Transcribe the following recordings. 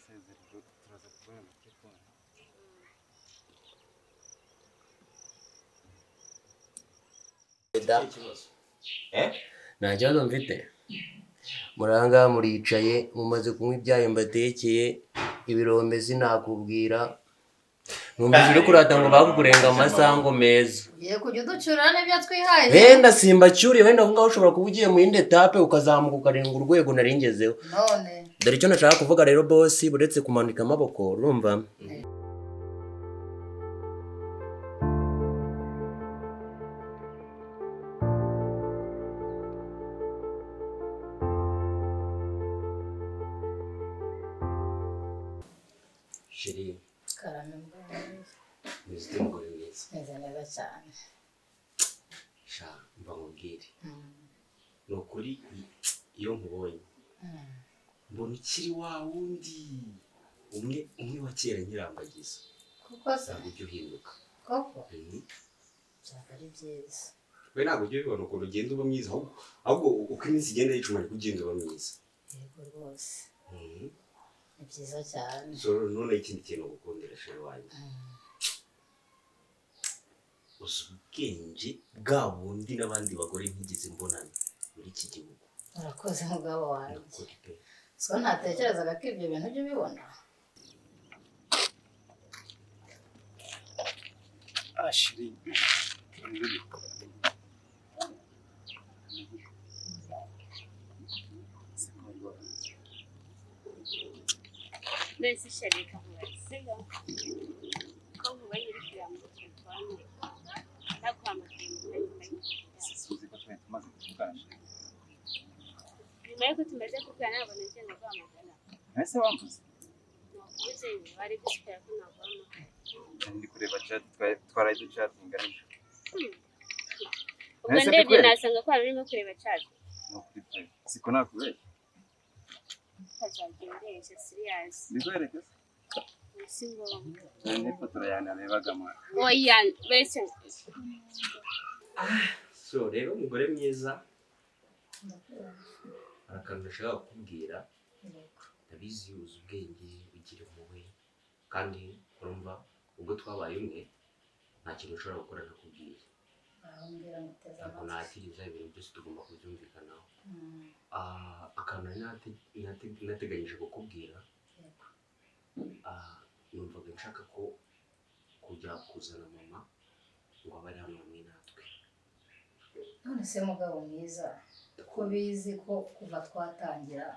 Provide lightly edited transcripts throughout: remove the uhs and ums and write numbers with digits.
Ngusezerero turaza kubona na telefone. Nta kibazo mfite. Muranga muricaye mumaze kunywa ibyayi mbatekeye ibirombe sinakubwira. Numvise uri kurata ngo bakukurenga amasaha ngo meza. Ugiye kujya uducyurira n'ibyo twihaye. Wenda simbacyuriye, wenda aho ngaho ushobora kuba ugiye mu yindi etape ukazamuka ukarenga urwego nari ngezeho. None Dore icyo nashaka kuvuga rero bosi, buretse kumanika amaboko, urumva? Chérie, karame mugabo mwiza. umeze ute mugore mwiza? Meze neza cyane. Sha, mba nkubwire. Ni ukuri iyo nkubonye mbona ukiri wa wundi umwe wa kera nyirambagiza. Kuko se Ntabwo ujya uhinduka. koko Mhm. byaba ari byiza. We ntabwo ujya ubibona ukuntu ugenda uba mwiza, ahubwo uko iminsi igenda yicuma niko ugenda uba mwiza. Yego rwose. Mhm. Ni byiza cyane. So none ikindi kintu ngukundira chérie wanjye, uzi ubwenge bwa bundi n'abandi bagore ntigeze mbonana muri iki gihugu. Urakoze mugabo wanjye. Ni ukuri pe. So ntatekerezaga ko ibyo bintu ujya ubibona. Ah chérie. Mbese chérie kamubaze ko nkubonye uri kureba muri telefone naguhamagaye mu kanya. Suzi ko twari tumaze kuvugana chérie. Nyuma y'uko tumaze kuvugana ntabwo nongeye ndaguhamagara. Ese wambuze? Nakubuze wari gusigara ko naguhamagara. Ndi kureba chat twaraye duchatinga nijoro. Ubwo Ese ndebye mbikwereke? nasanga ko wari urimo kureba chat. Ni ukuri pe. Siko nakubeshya. Ukazajya umbeshya serious. Mbikwereke se? Si ngombwa. N'ifoto yanarebaga mwana. Oya mbese So rero umugore mwiza, hari akantu nashaka kukubwira. Ndabizi uzi ubwenge, ugira impuhwe, kandi urumva ubwo twabaye umwe nta kintu ushobora gukora ntakubwiye. Arambwira ngo uteze Ntabwo amatwi. nakiriza ibintu byose tugomba kubyumvikanaho. Akantu nari nateganyije kukubwira, Yego. numvaga nshaka ko kujya kuzana mama ngo abe ari hano hamwe natwe. None se mugabo mwiza, ko bizi ko kuva twatangira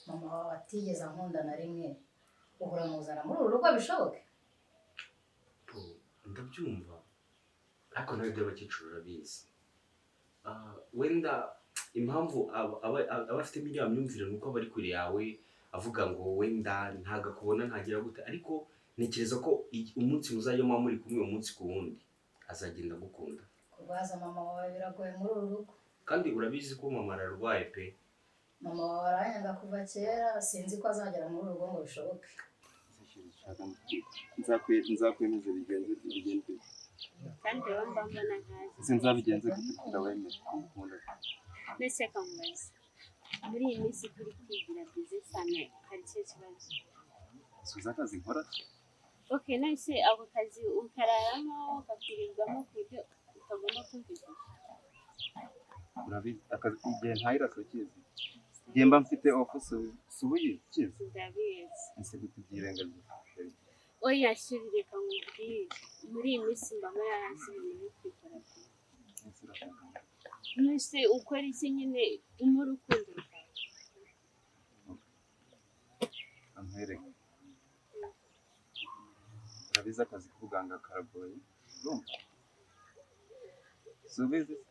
mama wawe atigeze ankunda na rimwe, uhora muzana muri uru rugo bishoboke? Ndabyumva ariko nawe by'abakecuru urabizi. Wenda impamvu aba afitemo iriya myumvire ni uko aba ari kure yawe avuga ngo wenda ntago akubona ntagira gute, ariko ntekereza ko umunsi muzajya muba muri kumwe umunsi ku wundi azagenda agukunda. Kurwaza mama wawe biragoye muri uru rugo. Kandi urabizi ko mama ararwaye pe. Mama wawe aranyanga kuva kera, sinzi ko azagera muri uru rugo ngo bishoboke. Nzakwemeza bigenze bigenze. Kandi rero mba mbona ntazi. Ese nzabigenze gute kugira wemere kumukunda? Mbese kamubaze muri iyi minsi turi kwigira bize cyane, hari ikihe kibazo? Suza akazi nkora. Okay, none ako kazi ukararamo ukakirirwamo ku buryo utagomba kumvikana. Urabizi akazi igihe ntahira ukizi. Igihe mba mfite off subuye ukizi. Ndabizi. Ese gute ubyirengagiza? Oya chérie reka nkubwire, muri iyi minsi mba yaranze ibintu byo kwikora pe. Ese urashaka? Mbese ukora iki nyine umpe urukundo rwawe? Ankwereke. Urabizi akazi k'ubuganga karagoye, urumva? Subizi se?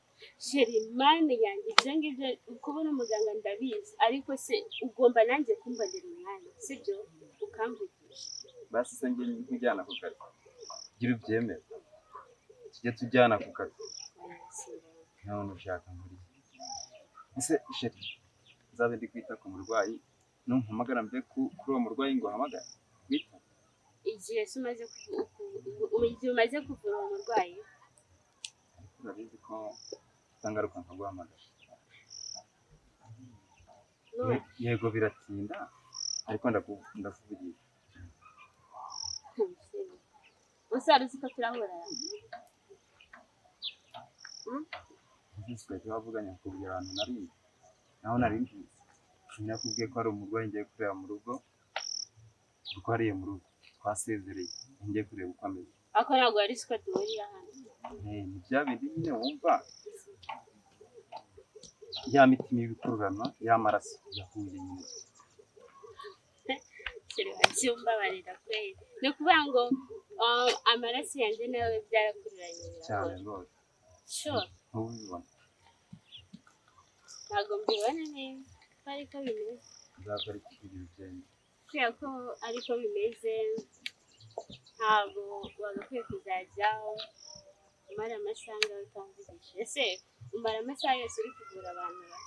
Chérie mani yanjye, ibyo ngibyo kubona umuganga ndabizi, ariko se ugomba nanjye kumbonera umwanya, sibyo? Ukamvugisha. Basi se njye nkujyana ku kazi. Gira ubyemere. Tujye tujyana ku kazi. Oya, si ngombwa. None ushaka nkora iki? Ese chérie, nzabe ndi kwita ku murwayi, numpamagara mve kuri uwo murwayi ngo uhamagare? Wita? Igihe se umaze igihe umaze kuvura uwo murwayi? Urabizi ko utangaruka nkaguhamagara. None Yego biratinda, Ariko ndakuvugisha. Gusa wari uzi ko turahura? Ese twari twavuganye kubwira ahantu nari naho nari mbizi. Sinakubwiye ko hari umurwayi ngiye kureba mu rugo, urwariye mu rugo, twasezereye, ngiye kureba uko ameze. Ariko ntabwo wari uzi ko duhurira hano. Ni bya bindi nyine wumva ya mitima ibikururana, ya maraso yahuye nyine. Cyumbabarira kweli. Ni ukuvuga ngo amaraso yanjye nawe byarakururanye cyane rwose. Sure. Ntubibona? Ntabwo mbibona neza ko ariko bimeze. Nzakora iki kugira ubyemere? Kubera ko ariko bimeze, ntabwo wagakwiye kuzajya umara amasaha ngaho utamvugishije. Ese umara amasaha yose uri kuvura abantu ba?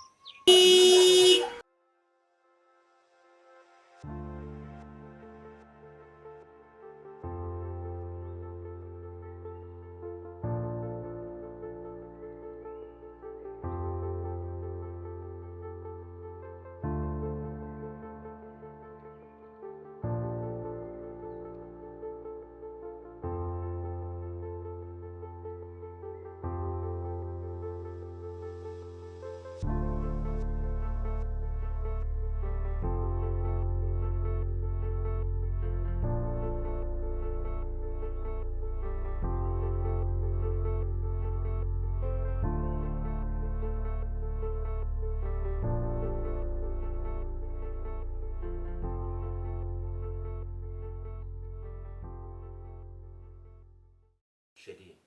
Chérie,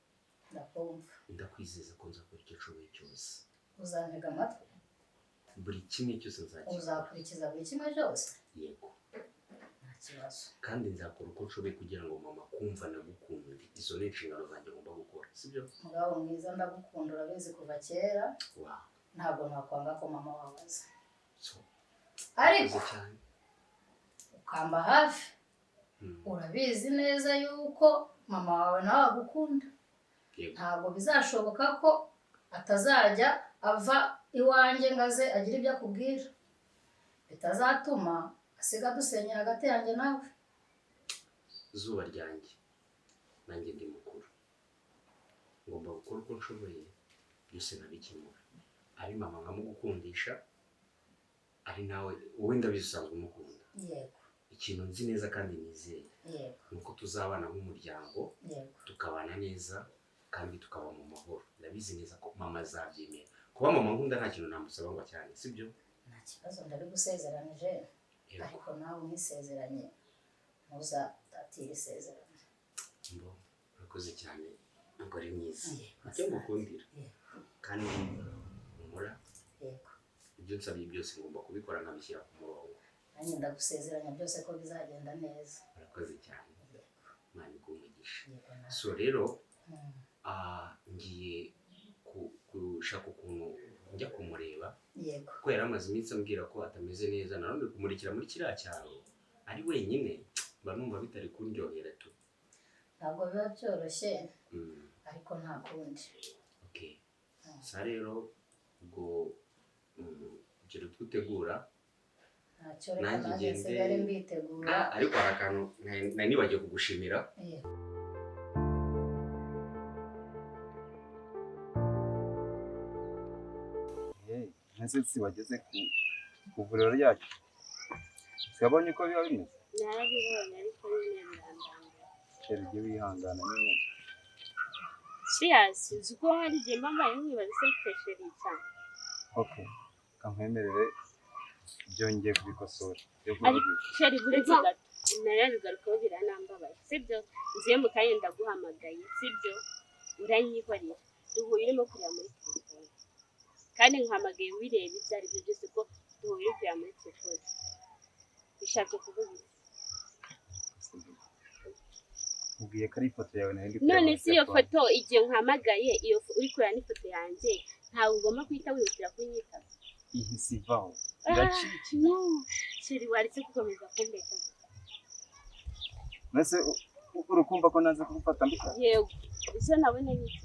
Ndakumva. ndakwizeza ko nzakora icyo nshoboye cyose. Uzantega amatwi? Buri kimwe cyose nzakora. Uzakurikiza buri kimwe cyose? Yego. Nta kibazo. Kandi nzakora uko nshoboye kugira ngo mama kumva nagukunde. Izo ni inshingano zanjye ngomba gukora, sibyo? Mugabo mwiza, ndagukunda, urabizi kuva kera. Wow. Ntabwo nakwanga ko mama wawe aza. So, Ariko urakoze cyane. ukamba hafi. Urabizi neza yuko mama wawe nawe agukunda. Yego. Ntabwo bizashoboka ko atazajya ava iwanjye ngo aze agire ibyo akubwira, bitazatuma asiga dusenya hagati yanjye nawe. Zuba ryanjye, nanjye ndi mukuru, ngomba gukora uko nshoboye byose nkabikemura. Ari mama nkamugukundisha, ari nawe wowe ndabizi usanzwe umukunda. Yego. Ikintu nzi neza kandi nizeye Yego. ni uko tuzabana nk'umuryango, Yego. tukabana neza kandi tukaba mu mahoro. Ndabizi neza ko mama azabyemera. Kuba mama nkunda nta kintu namusaba ngo cyane, sibyo? Nta kibazo, ndabigusezeranije. Yego. Ariko nawe umwisezeranye, ntuzatatire isezerano. Mbo, urakoze cyane mugore mwiza. Yego. Icyo ngukundira Yego. kandi humura, Yego. ibyo nsabye byose ngomba kubikora nkabishyira ku murongo. Nanjye ndagusezeranya byose ko bizagenda neza. Urakoze cyane. Yego. Imana iguhe umugisha. Yego nawe. So rero ngiye gushaka ukuntu njya kumureba. Yego. Kuko yari amaze iminsi ambwira ko atameze neza, nanone kumurikira muri kiriya cyaro ari wenyine mba numva bitari kundyohera tu. Ntabwo biba byoroshye, ariko nta kundi. Okay. Sa rero ubwo gira utwo utegura. Ntacyo, reka Nanjye nanjye ngende. nsigare mbitegura. Ariko hari akantu nari nibagiwe kugushimira. Yego. Ese si wageze ku ivuriro ryacu, wabonye uko biba bimeze? Narabibonye ariko nyine birandambira. Rero ujye wihangana nyine. Cheers, uzi ko hari igihe mba mbaye nkibaza se mfite chérie cyane. Okay, kankwemerere ibyo ngiye kubikosora. Byo Ariko kuvugisha. chérie, buretse gato narabigarukaho biranambabaje, sibyo? Ngiye mu kanya ndaguhamagaye, sibyo? Uranyihorera, duhuye urimo kureba muri telefone, kandi nkuhamagaye wireba ibyo ari byo byose ko duhuye uri kureba muri telefone, bishatse kuvuga iki? Nkubwiye ko ari ifoto yawe nari ndi kureba None muri si iyo telefone. foto, igihe nkuhamagaye iyo uri kureba n'ifoto yanjye, ntabwo ugomba guhita wihutira kunyitaba. Ihise ivaho. Ah, Iracikiye. no chérie, waretse gukomeza kumbeshya. Mbese urukumva ko naze kugufata mbishaka? Yego, icyo nabona ni iki?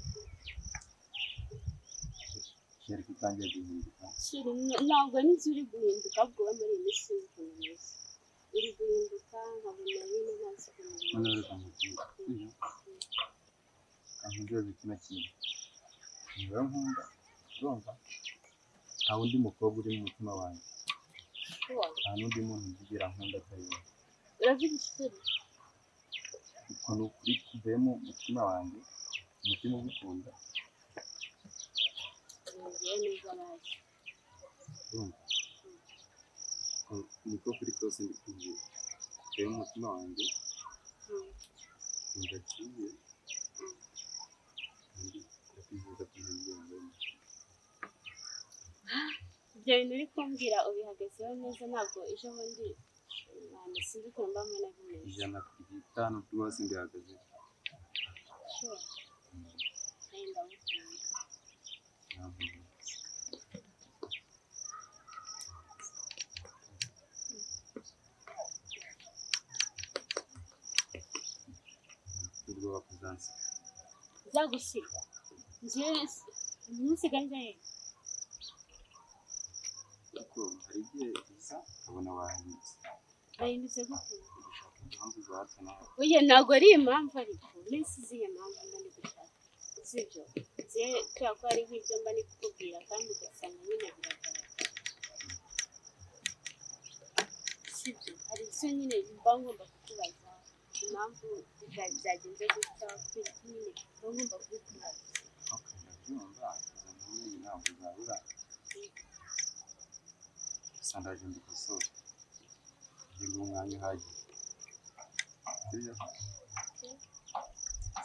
Chérie, ko utangiye guhinduka. Chérie, ntabwo n'inzu uri guhinduka, ahubwo wowe muri iyi minsi sinzi ukuntu umeze. Uri guhinduka nkabona nyine ntazi ukuntu Noneho bimeze. reka nkubwire, sibyo? Reka nkubwire kino kintu. Ni wowe nkunda, urumva? Nta wundi mukobwa uri mu mutima wanjye. Sure. Nta n'undi muntu nzigera nkunda atari wowe. Uravugisha ukuri? Uko ni ukuri kuvuye mu mutima wanjye, umutima ugukunda, Ngiye neza bazi. urumva? Uko niko kuri kose ndi kubwira. Kuvuye mu mutima wanjye, nkunda byiza, kandi ndakwizeza ko ntazigera ngwemera. Ibyo bintu uri kumbwira ubihagazeho neza, ntabwo ejo bundi ntabwo sinzi ukuntu mba mbona bimeze. 100% rwose ndihagazeho. Sure. Kandi ndagukunda. Ntabwo mfite ubwoba ko uzansiga. Nzagusiga. Njyewe ntusiga njyewe. Kuko hari igihe uza ukabona wahindutse. Wahindutse gute? Gushaka impamvu za hato na hato. Oya, ntabwo ari impamvu, ariko minsi izihe mpamvu mba ndi gushaka, sibyo? Njyewe kubera ko hari nk'ibyo mba ndi kukubwira kandi ugasanga nyine biragaragara, sibyo? Hari ibyo nyine mba ngomba kukubaza, impamvu byagenze gutya, kubera ko nyine mba ngomba kubikubaza. Ok, ndabyumva, izo mpungenge ntabwo zabura. Gusa ndaje mbikosore. Ngira umwanya uhagije. Sibyo?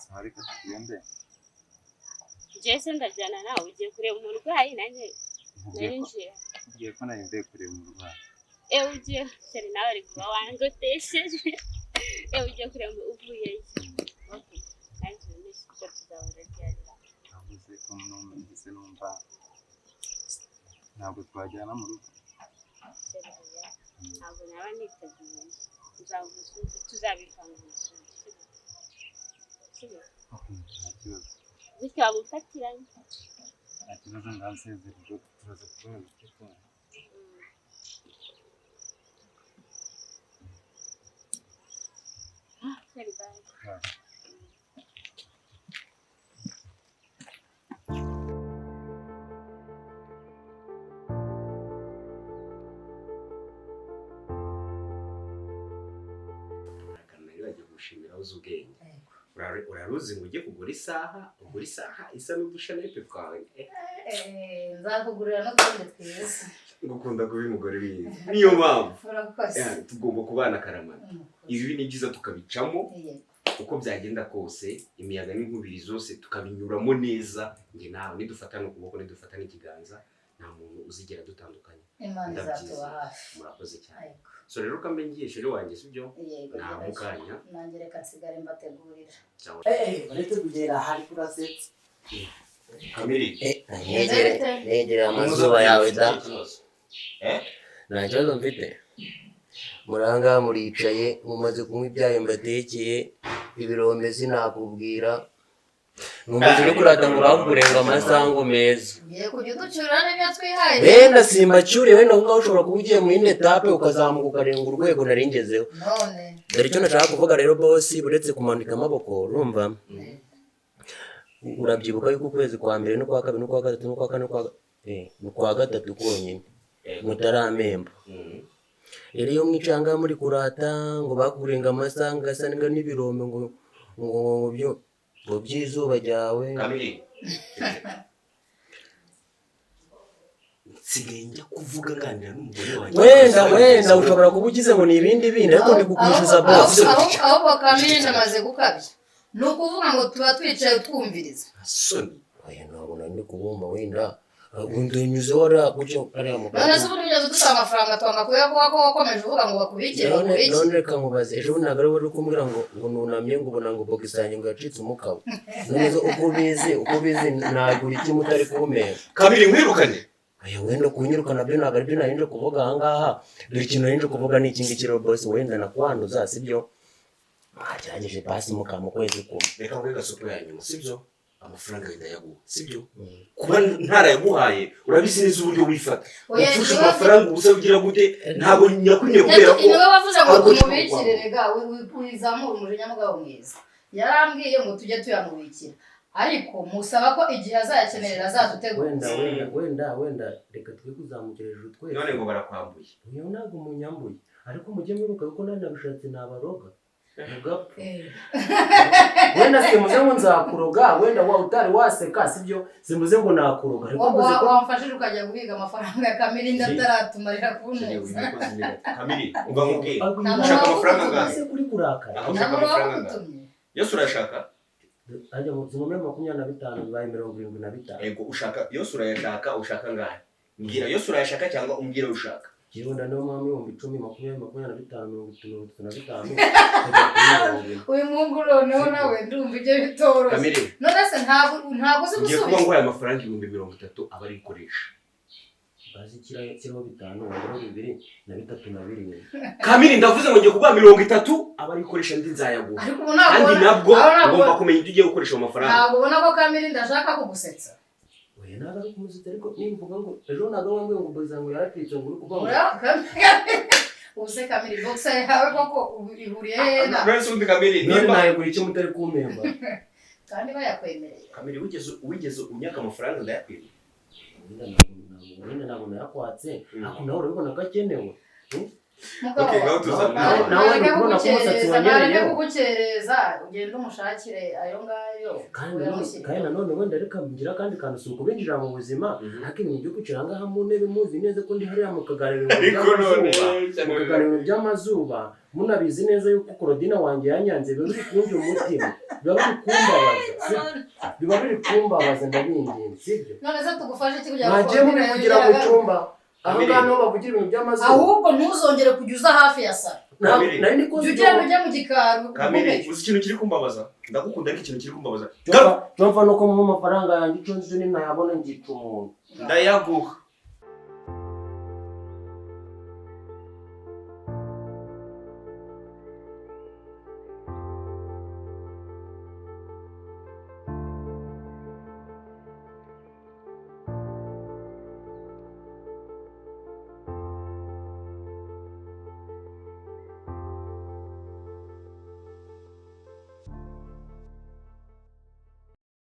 Sawa, reka tugende. Njyewe se ndajyana nawe? Ugiye kureba umurwayi, nanjye Nkubwiye nari ko ngiye. Nkubwiye ko nari mvuye kureba umurwayi. Ewe, ugiye chéri, nawe ari kuba wangotesheje. Ewe, ugiye kureba uvuyeyo? Okay, nanjye ubu ko tuzahura ryari? Navuze ko numvise numva ntabwo twajyana mu rugo. Chéri, oya, ntabwo naba niteguye. Tuzabipanga umusundi, sibyo? Sibyo? Ok, nta kibazo. Bityo waba umfatiranye. Nta kibazo, ndansezererwa, turaza kubona icyo kunywa. Ah, chéri, bye. Bye. Akantu nari bagiye gushimira, uzi ubwenge. Uraruzi ngo ujye kugura isaha, ugura isaha isa n'udushanete twawe. Nzakugurira n'utundi twiza. Ngukunda kuba umugore mwiza, niyo mpamvu. Urakoze. Tugomba kubana akaramata. Urakoze. Ibi ni byiza, tukabicamo uko byagenda kose, imiyaga n'inkubiri zose tukabinyuramo neza. Njye nawe nidufatana ukuboko, nidufatana ikiganza, nta muntu uzigera dutandukanya. Imana Ndabyiza. izatuba hafi. Murakoze cyane. Ariko So rero kambe ngiye, chéri wanjye, sibyo? Yego. Nta Gerayo. mukanya. Nanjye reka nsigare mbategurira. Ciao. Uretse kugera ahari kurasetsa. Kamiri. Negere negere amazuba yawe da. Eh? Nta kibazo mfite. Muranga muricaye, mumaze kunywa ibyayi mbatekeye, ibirombe sinakubwira, mumaze no kurata ngo bakurenga amasango meza. Ngiye kujya uducyurira n'ibyo twihaye. Wenda simbacyuriye, wenda aho ngaho ushobora kuba ugiye mu yindi étape, ukazamuka ukarenga urwego nari ngezeho. None. Dore icyo nashaka kuvuga rero, boss, uretse kumanika amaboko, urumva, urabyibuka yuko ukwezi kwa mbere n'ukwa kabiri n'ukwa gatatu n'ukwa kane n'ukwa gatatu konyine mutarampemba. Rero iyo mwicaye ngaha muri kurata ngo bakurenga amasaha gasa n'ibirombe ngo byo ngo by'izuba ryawe. Kamiri, nsigaye njya kuvuga nganira n'umugore wanjye. Wenda ushobora kuba ugize ngo ni ibindi bindi, ariko ndi kukwishyuza, boss. Ahubwo Kamiri ndamaze gukabya, ni ukuvuga ngo tuba twicaye twumviriza. Soni. Oya, ntabwo nari ndi kubumva, wenda undi unyuzeho ariya gutyo ariya mu None se ubu ntibigeze dusaba amafaranga, twanga kuyaguha ko wakomeje uvuga ngo bakubikire? None Bakubikire. none reka nkubaze, ejo bundi ntabwo ari wowe uri kumbwira ngo nunamye, ngo ubona ngo bogisi yanjye ngo yacitse umukaba? None se uko ubizi nagura iki mutari kumpera? Kamiri, nkwirukane? Aya, wenda kunyiruka nabyo ntabwo aribyo nari nje kuvuga aha ngaha. Dore ikintu nari nje kuvuga ni iki ngiki rero, boss, wenda nakwanduza, sibyo? Mwagerageje basi mukama ukwezi kumwe. Reka nguhe gasupu ya nyuma, sibyo? Amafaranga ndayaguha, sibyo? Kuba ntarayaguhaye, urabizi neza uburyo wifata. Oya, Upfusha niwe- amafaranga ubusa, ugira gute? Ntabwo nyakwiriye kubera ko Niwe wavuze ngo ahubwo tumubikire. Rega wizamura umujinya, mugabo mwiza. Yarambwiye ngo tujye tuyamubikira, ariko musaba ko igihe azayakenerera azaduteguza. Wenda reka twe kuzamukira hejuru twese. None ngo barakwambuye. Uyu ntabwo munyambuye, ariko mujye mwibuka ko nanabishatse nabaroga mugapfa. Wenda simuze ngo nzakuroga, wenda wa utari waseka, sibyo? Simuze ngo nakuroga, ariko mvuze ko Wamfashije ukajya guhiga amafaranga ya Kamirindi ataratumarira kunuza. Kamiri, umva nkubwire. Nta muntu Ushaka amafaranga wagutumye. angahe? Ese kuri kurakara? Aho Nta ushaka muntu amafaranga angahe? wagutumye. Yose urayashaka? Ajya mu muri 25 bibaye 75. Yego, ushaka yose urayashaka? Ushaka angahe? Mbwira, yose urayashaka cyangwa umbwire ushaka? Njyewe wenda niyo mpamvu 10,000, 20, 25, 30, 35 kugera kuri 40. Uyu muhungu noneho nawe ndumva ibyo bitoroshye. Kamiri, None se ntabwo uzi ngiye kuba gusubiza? nguhaye amafaranga 30,000 aba ari gukoresha. Bazi kiriho bitanu, wongeraho bibiri na bitatu na birindwi. Kamiri, ndavuze ngo ngiye kuguha 30 aba ari gukoresha, andi nzayaguha. Ariko ubu ntabwo Kandi nabwo ntabwo ugomba kumenya ibyo ugiye gukoresha ayo mafaranga. Ntabwo ubona ko Kamirindi ashaka kugusetsa? Oya, ntabwo ari kumusetsa, ariko nimvuga ngo ejo ntabwo wambwiye ngo boza ngo yaratwitse, ngo uri kuvuga ngo Ubu se Kamiri, boxer yawe koko ubu ihuriye hehe na None se ubundi Kamiri, None nimba nayigura icyo mutari kumpemba? Kandi bayakwemereye. Kamiri, wigeze unyaka amafaranga ndayakwima? Wenda ntabwo nayakwatse, ariko nawe urabibona ko akenewe. Mugabo, Okay, ngaho tuzamure. Nawe nareke uri kubona ko umusatsi kugukereza, wanyereyeho. nareke kugukereza, ugende umushakire ayo ngayo Kandi nanone uyamushyire. Kandi nanone wenda reka ngira akandi kantu, si ukubinjira mu buzima, ariko ibintu byo kwicara ngaha mu ntebe muzi neza ko ndi hariya mukaganira ibintu Ariko none by'amazuba, mukaganira ibintu by'amazuba, munabizi neza yuko Korodina wanjye yanyanze, biba biri kundya umutima, biba biri kumbabaza, biba biri kumbabaza. Ndabinginze, sibyo? None se tugufashe iki kugira ngo Mwagiye Claudine mubivugira mu yongere cyumba aho Kamiri. ngaho niho bavugira ibintu by'amazuba. Ahubwo ntuzongere kujya uza hafi ya salo. Kamiri. Nari ndi koza Jya ugenda ujye mu gikari Kamiri, ugumeyo. uzi ikintu kiri kumbabaza? Ndagukunda, ariko ikintu kiri kumbabaza. Cyumva nuko mu mafaranga yanjye icyo nzi ninayabona ngica umuntu. Ndayaguha.